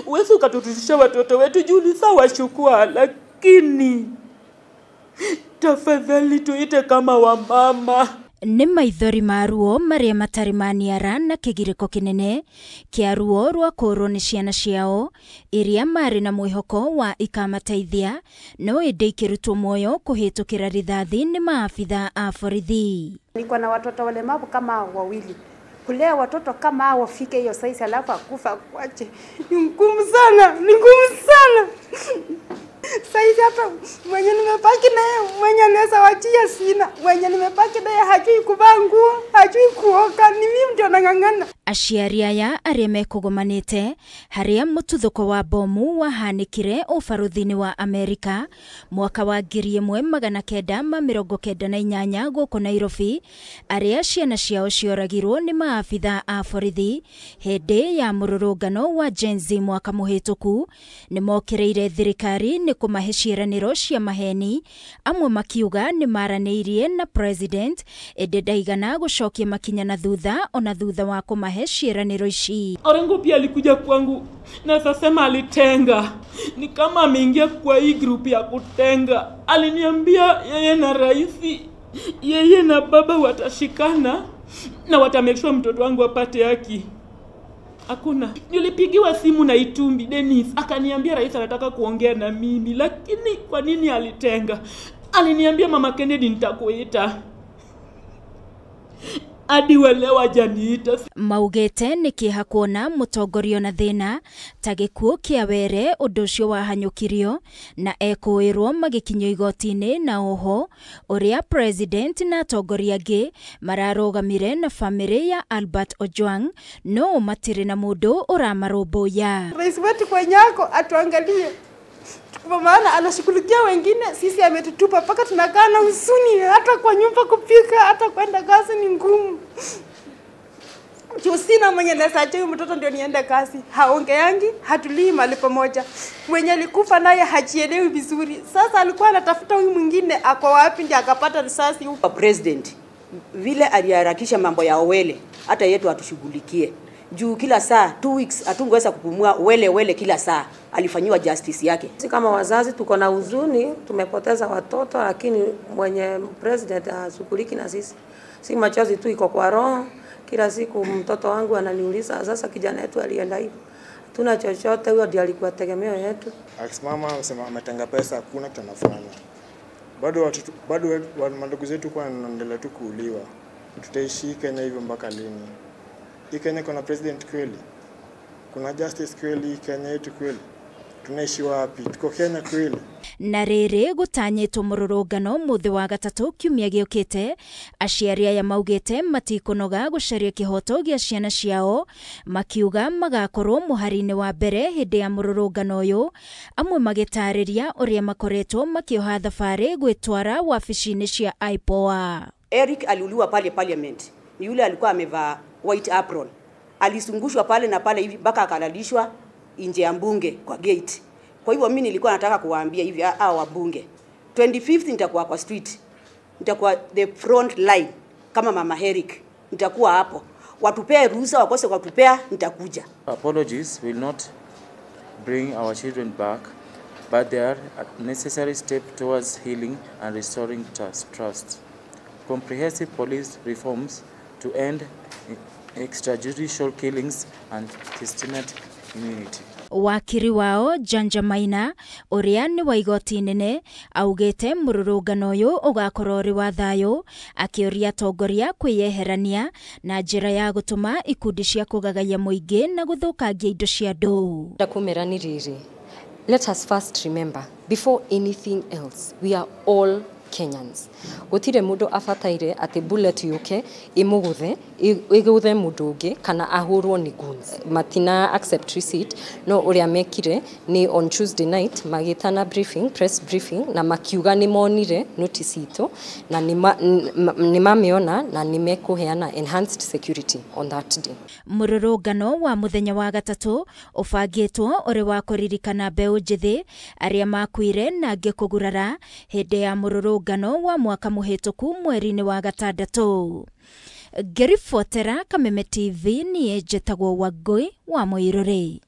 Uwezi ukatutishia watoto wetu juu ni sawa chukua, lakini tafadhali tuite kama wamama. Nĩ maithori ma ruo marĩa matarĩ maniara na kĩgirĩko kĩnene kĩa ruo rwa kũũrwo nĩ ciana ciao iria marĩ na mwĩhoko wa ikamateithia, no ĩndĩ ikĩrutwo muoyo kũhĩtũkĩra rithathi nĩ maabitha a borithi. Niko na watoto walemavu kama wawili. Kulea watoto kama hao wafike hiyo size alafu akufa kuache ni ngumu sana, ni ngumu sana. Saizi hata mwenye nimebaki naye, mwenye anaweza wachia sina, mwenye nimebaki naye hajui kuvaa nguo, hajui kuoga, ni mimi ndio nang'ang'ana. Aciari aya arĩa mekũgomanĩte harĩa mũtuthũko wa bomu wahanĩkire ũbarũthi-inĩ wa Amerika mwaka wa 1998 gũkũ Nairobi, arĩa ciana ciao cioragirwo nĩ maabitha a borithi hĩndĩ ya mũrũrũngano wa Gen Z mwaka mũhĩtũku, nĩ mokĩrĩire thirikari nĩ kũmahe ciĩranĩro cia maheni, amwe makiuga nĩ maranĩirie na president ĩndĩ ndaigana gũcokia makinya na thutha ona thutha wa kũmahe ciĩranĩro ici. Orengo pia alikuja kwangu na sasema alitenga, ni kama ameingia kwa hii group ya kutenga. Aliniambia yeye na raisi, yeye na baba watashikana na watamake sure mtoto wangu apate haki. Hakuna. Nilipigiwa simu na Itumbi Dennis, akaniambia rais anataka kuongea na mimi, lakini kwa nini alitenga? Aliniambia Mama Kennedy nitakuita. Hadi wale wajaniita. Maugete nĩ kĩeha kuona mũtongoria na thĩna ta gĩkuũ kĩa Were ũndũ ũcio wahanyũkirio na ekũĩrwo magĩkinyio igoti-inĩ, na oho ũrĩa president na atongoria angĩ mararũgamire na famĩlĩ ya Albert Ojwang no matirĩ na mũndũ ũramarũmbũiya. Rais wetu kwenyako atuangalie, kwa maana anashughulikia wengine, sisi ametutupa mpaka tunakaa na huzuni. Hata kwa nyumba kupika, hata kwenda kazi ni ngumu. Sina mwenye naweza acha huyu mtoto ndio niende kazi. Haongeangi, hatulii mahali pamoja. Mwenye alikufa naye hajielewi vizuri. Sasa alikuwa anatafuta huyu mwingine ako wapi ndio akapata risasi huko. President vile aliharakisha mambo ya Owele, hata yetu atushughulikie. Juu kila saa 2 weeks hatungeweza kupumua. Wele wele kila saa alifanyiwa justice yake. Sisi kama wazazi tuko na huzuni, tumepoteza watoto, lakini mwenye president ashughuliki na sisi. Si machozi tu iko kwa roho. Kila siku mtoto wangu ananiuliza sasa kijana yetu alienda hivi. Hatuna chochote, huyo ndiye alikuwa tegemeo yetu. Akisimama anasema ametenga pesa, hakuna kitu anafanya. Bado watoto, bado mandugu zetu kwa wanaendelea tu kuuliwa. Tutaishi Kenya hivyo mpaka lini? Hii Kenya kuna president kweli? Kuna justice kweli Kenya yetu kweli? Tunaishi wapi? Tuko Kenya kweli? Na rĩrĩ gũtanyĩtwo mũrũrũngano mũthĩ wa gatatũ kiumia gĩũkĩte, aciari aya maugĩte matikũnoga gũcaria kĩhoto gĩa ciana ciao, makiuga magakorwo mũhari-inĩ wa mbere hĩndĩ ya mũrũrũngano ũyũ, amwe magĩtarĩria ũrĩa makoretwo makĩoha thabarĩ gwĩtwara wabici-inĩ cia IPOA. Eric aliuliwa pale parliament, ni yule alikuwa amevaa white apron. Alisungushwa pale na pale hivi mpaka akalalishwa nje ya mbunge kwa gate. Kwa hivyo mimi nilikuwa nataka kuwaambia hivi hao wabunge, 25th nitakuwa kwa street, nitakuwa the front line kama Mama Eric, nitakuwa hapo. Watupee ruhusa, wakose watupea, nitakuja. Apologies will not bring our children back, but they are a necessary step towards healing and restoring trust. Comprehensive police reforms to end extrajudicial killings and systematic immunity. Wakiri wao Janja Maina ũrĩa nĩ wa igoti nene augĩte mũrũrũngano ũyũ ũgakorwo ũrĩ wa thayũ, akĩũria atongoria kwĩyeherania na njĩra ya gũtũma ikundi cia kũgagaia mũingĩ na gũthũkangia indo cia andũ. Ndakumĩra nĩ rĩrĩ, let us first remember before anything else we are all Kenyans. Gũtirĩ mũndũ abataire atĩ bullet yũke ĩmũgũthe, ĩgũthe mũndũ ũngĩ kana ahũrwo nĩ guns. Matina accept receipt, no ũrĩa mekire nĩ on Tuesday night magĩtana briefing, press briefing, na makiuga nĩ monire notice itũ na nĩ mamĩona na nĩ mekũheana enhanced security on that day. Mũrũrũngano wa mũthenya wa gatatũ ũbangĩtwo ũrĩ wa kũririkana mbeũ njĩthĩ arĩa makuire na angĩ kũgurara hĩndĩ ya mũrũrũngano wa mwaka mũhĩtũku mweri-inĩ wa gatandatũ. Ngĩribotera Kameme TV, niĩ njĩtagwo Wangũi wa Mũirũrĩ.